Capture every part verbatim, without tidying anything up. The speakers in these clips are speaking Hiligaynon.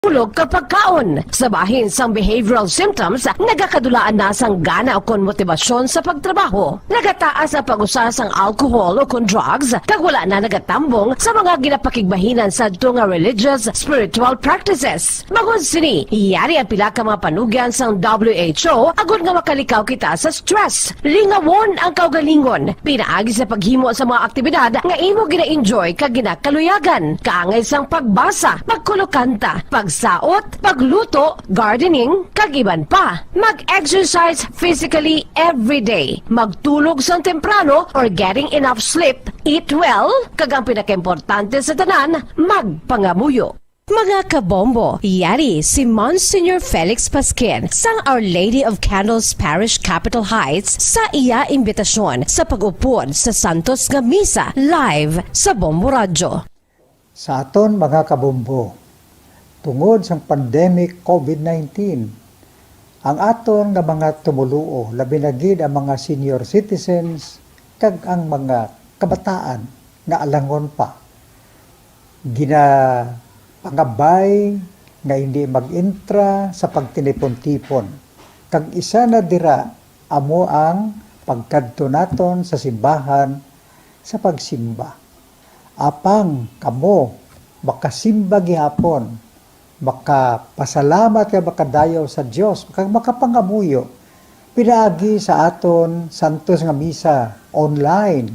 tulog kag pagkaon. Sa bahin sang behavioral symptoms, nagakadulaan na sang gana ukon motibasyon sa pagtrabaho. Nagataas ang pag-usa sang alcohol ukon drugs, kag wala na nagatambong sa mga ginapakigbahinan sadto nga religious, spiritual practices. Bangod sini, yari ang pila ka mga panugyan sang W H O agod nga makalikaw kita sa stress. Lingawon ang kaugalingon pinaagi sa paghimo sa mga aktibidad nga imo gina-enjoy kag ginakaluyagan, kaangay sang pagbasa, pagkulokanta, pagsaot, pagluto, gardening, kag iban pa. Mag-exercise physically every day. Magtulog sang temprano or getting enough sleep. Eat well, kag ang pinakaimportante sa tanan, magpangamuyo. Mga kabombo, yari si Monsignor Felix Pasquin sang Our Lady of Candles Parish, Capitol Heights, sa iya imbitasyon sa pag-upod sa Santos nga Misa live sa Bombo Radyo. Sa aton mga kabombo, tungod sang pandemic COVID nineteen, ang aton nga mga tumoluo, labi na gid ang mga senior citizens kag ang mga kabataan nga alangon pa, ginapangabay nga hindi mag-entra sa pagtinipon-tipon, kag isa na dira amo ang pagkadto naton sa simbahan sa pagsimba. Apang kamo makasimba gihapon, makapasalamat kag makadayaw sa Dios, kag makapangamuyo pinaagi sa aton santos nga misa online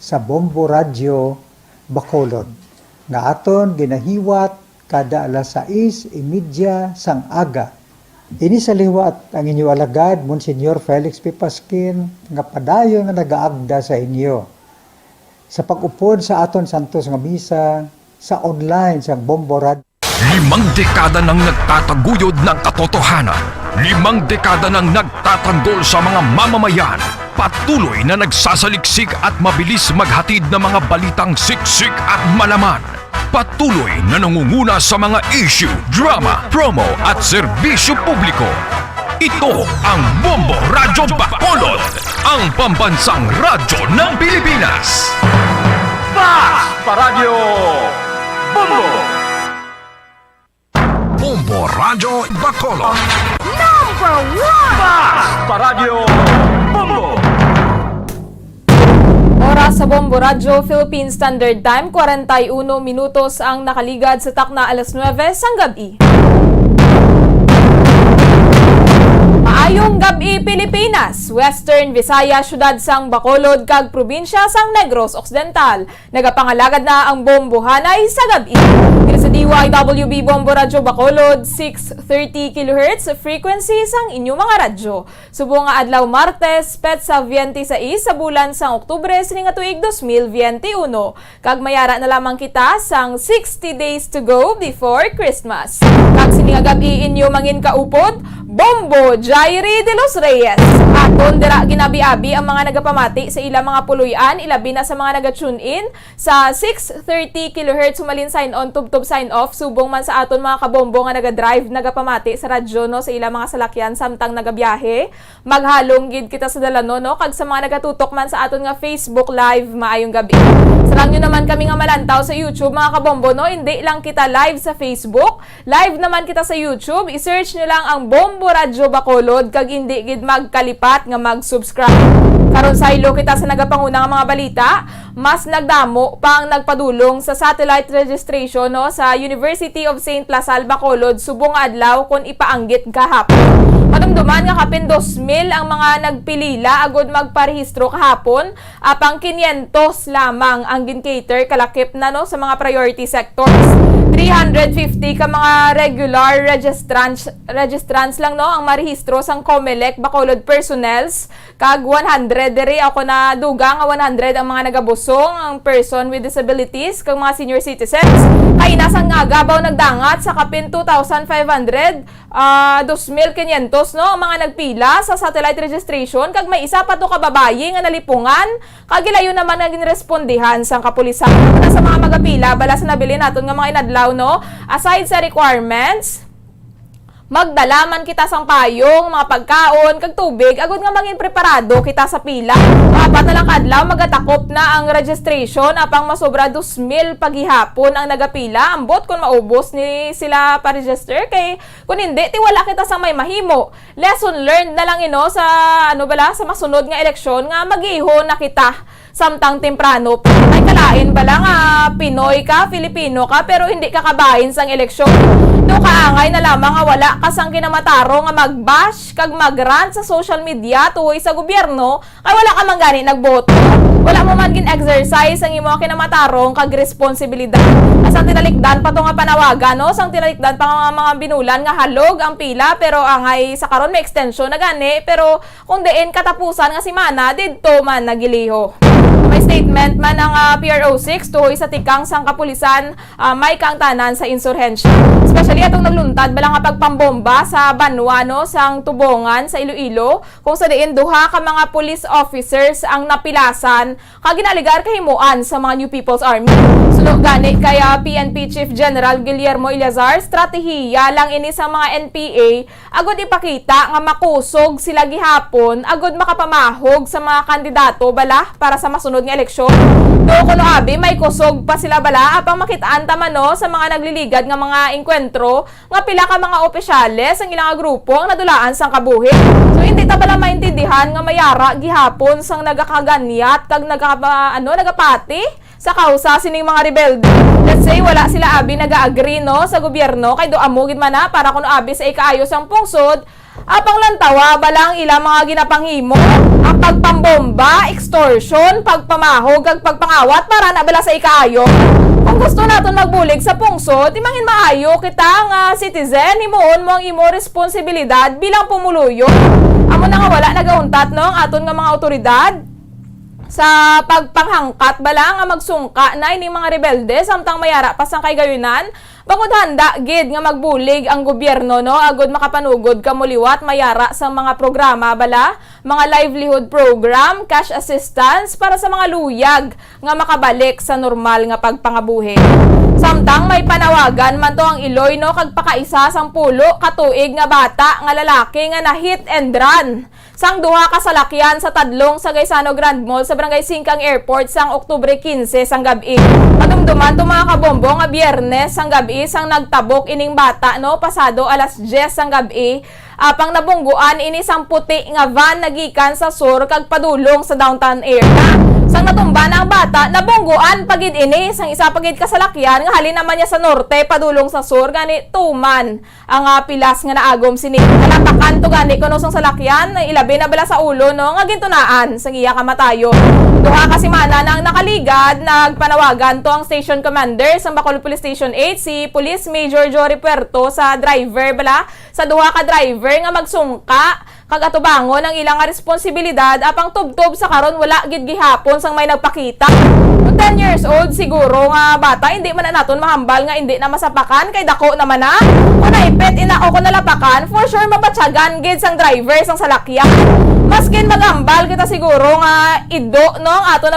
sa Bombo Radyo Bacolod, nga aton ginahiwat kada alas sais y media sang aga. Ini sa liwat ang inyo alagad, Monsignor Felix P. Pasquin, nga padayon nga nagaagda sa inyo sa pag-upod sa aton santos nga misa sa online sang Bombo Radyo. Limang dekada nang nagtataguyod ng katotohanan. Limang dekada nang nagtatanggol sa mga mamamayan. Patuloy na nagsasaliksik at mabilis maghatid ng mga balitang siksik at malaman. Patuloy na nangunguna sa mga issue, drama, promo at serbisyo publiko. Ito ang Bombo Radyo Bacolod, ang pambansang radyo ng Pilipinas. Fast Paradyo Bombo! Bombo Radyo Bacolod. Number one! Fast Paradyo Bombo! Oras sa Bombo Radyo Philippine Standard Time, kwarenta y uno minutos ang nakaligad sa takna alas nuebe sang gab-i. Maayong gab-i, Pilipinas! Western Visayas, siyudad sang Bacolod, kag probinsya sang Negros Occidental. Nagapangalagad na ang Bombohanay sa gab-i. Diri sa D Y W B Bombo Radyo Bacolod, six thirty kilohertz frequency sang inyo mga radyo. Subong nga adlaw Martes, petsa biyente sais sa bulan sang Oktubre sini nga tuig dos mil biyente uno. Kag mayara na lamang kita sang sixty days to go before Christmas. Kag sini nga gab-i inyo manginkaupod, Bombo Jairi de los Reyes. Aton dira ginabi-abi ang mga nagapamati sa ilang mga puloy-an, ilabi na sa mga naga-tune in sa six thirty kilohertz, humalin sign on, tubtob sign off, subong man sa aton mga kabombo nga naga-drive, nagapamati sa radyo, no, sa ilang mga salakyan samtang nagabiyahe. Maghalong gid kita sa dalanon, no, kag sa mga nagatutok man sa aton nga Facebook Live, maayong gab-i. Sarang nyo naman kami nga malantaw sa YouTube, mga kabombo, no, indi lang kita live sa Facebook, live naman kita sa YouTube. I-search nyo lang ang Bombo Radyo Bacolod, kag indi gid magkalipat nga mag-subscribe. Karon, saylo kita sa nagapanguna nga mga balita. Mas nagdamo pa ang nagpadulong sa satellite registration, no, sa University of Saint La Salle, Bacolod, subong nga adlaw kon ipaanggit kahapon. Madumduman nga kapin dos mil ang mga nagpilila agud magparehistro kahapon, apang kinyentos lamang ang gin-cater kalakip na, no, sa mga priority sectors. Three hundred fifty ka mga regular registrants, registrants lang, no, ang marehistro sang Comelec Bacolod personnels. Kag one hundred diri, ako na dugang nga one hundred ang mga nagabusong, ang person with disabilities, kag mga senior citizens. Kay ina sang aga baw nagdangat sa kapin two thousand five hundred, ah, dos mil quinientos, no, ang mga nagpila sa satellite registration, kag may isa pa to ka babayi nga nalipungan, kag gilayon naman nga ginrespondihan sang kapulisan. Para sa mga magapila, bala sa nabilin naton nga mga inadlaw, no, aside sa requirements, Magdala man kita sang payong, mga pagkaon, kag tubig, agod nga mangin preparado kita sa pila. Apat na lang ka adlaw, magatakop na ang registration, apang masobra dos mil pa gihapon ang nagapila, ambot kon maubos ni sila pa-register, kay kon hindi, ti wala kita sa may mahimo. Lesson learned na lang ino sa, ano bala, sa masunod nga eleksyon nga mag-iho na kita samtang temprano pa. May kalain bala nga Pinoy ka, Filipino ka, pero hindi ka kabahin sang eleksyon? No, kaangay na lamang nga wala ka sang kinamatarong nga mag-bash kag mag-rant sa social media tuhoy sa gobyerno, kay wala ka man gani nagboto. Wala mo man gin-exercise ang imo kinamatarong kag responsibilidad. Sang tinalikdan pa to nga panawagan, no? Sang tinalikdan pa nga mga binulan nga halog ang pila, pero angay sa karon may extension na gani, pero kung diin katapusan nga semana, didto man nagiliho. May statement man ang, ah, P R O six tuhoy sa tikang sang kapulisan, ah, may kaangtanan sa insurhensya. Especially atong nagluntad bala nga pagpambomba sa banwa, no, sang Tubongan sa Iloilo, kung sa diin duha ka mga police officers ang napilasan kag ginaalegar kahimuan sa mga New People's Army. Suno gani kay, ah, P N P Chief General Guillermo Eleazar, estratehiya lang ini sa mga N P A agod ipakita nga makusog sila gihapon agod makapamahog sa mga kandidato bala para sa masunod nga eleksyon. Do kuno abi may kusog pa sila bala, apang makit-an ta man, no, sa mga nagliligad nga mga engkwentro nga pila ka mga opisyales sang ila nga grupo ang nadulaan sang kabuhi. So, hindi ta bala maintindihan nga may ara gihapon sang nagakaganyat kag nagaka-, ano, nagapati sa kausa sining mga rebelde. Let's say, wala sila abi naga-agree, no, sa gobyerno, kay do amo gid man na para kuno abi sa ikaayo sang pungsod, apang lantawa bala ang ila mga ginapanghimo, ang pagpambomba, extortion, pagpamahog, kag pagpangawat para na bala sa ikaayo. Kung gusto naton magbulig sa pungsod, ti mangin maayo kita nga citizen, himuon mo ang imo responsibilidad bilang pumuluyo. Amo na nga wala nagauntat, no, ang aton nga mga awtoridad sa pagpanghangkat bala nga magsungka na ining mga rebelde samtang may ara pa sang kahigayonan, bangod handa gid nga magbulig ang gobyerno, no, agud makapanugod kamo liwat may ara sang mga programa bala, mga livelihood program, cash assistance para sa mga luyag nga makabalik sa normal nga pagpangabuhi. Samtang may panawagan man to ang Iloy, no, kag pakaisa sang pulo ka tuig nga bata nga lalaki nga na-hit and run sang duha ka salakyan sa tadlong sa Gaisano Grand Mall sa Barangay Singkang Airport sang Oktubre quince sang gab-i. Madumduman to, mga kabombo, nga Biyernes sang gab-i sang nagtabok ining bata, no, pasado alas diyes sang gab-i, apang nabungguan ini sang puti nga van nagikan sa sur kag padulong sa downtown area. Sang natumba na ang bata, nabungguan pa gid ini sang isa pa gid ka salakyan nga halin naman niya sa norte padulong sa sur, gani tuman ang, ah, pilas nga naagom sini. Nalapakan to gani kuno sang salakyan, ilabi na bala sa ulo, no, nga gintunaan sang iya kamatayon. Duha ka semana na ang nakaligad, nagpanawagan to ang station commander sa Bacolod Police Station eight, si Police Major Jory Puerto, sa driver bala, sa duha ka driver nga magsungka kag atubangon ang ila nga responsibilidad, apang tubtob sa karon wala gid gihapon sang may nagpakita. Kung ten years old siguro nga bata, hindi man na naton mahambal nga hindi na masapakan kay dako naman na. Kung naipit ina o kung nalapakan, for sure mabatyagan gid sang driver sang salakyan. Maskin maghambal kita siguro nga ido, no, ang aton na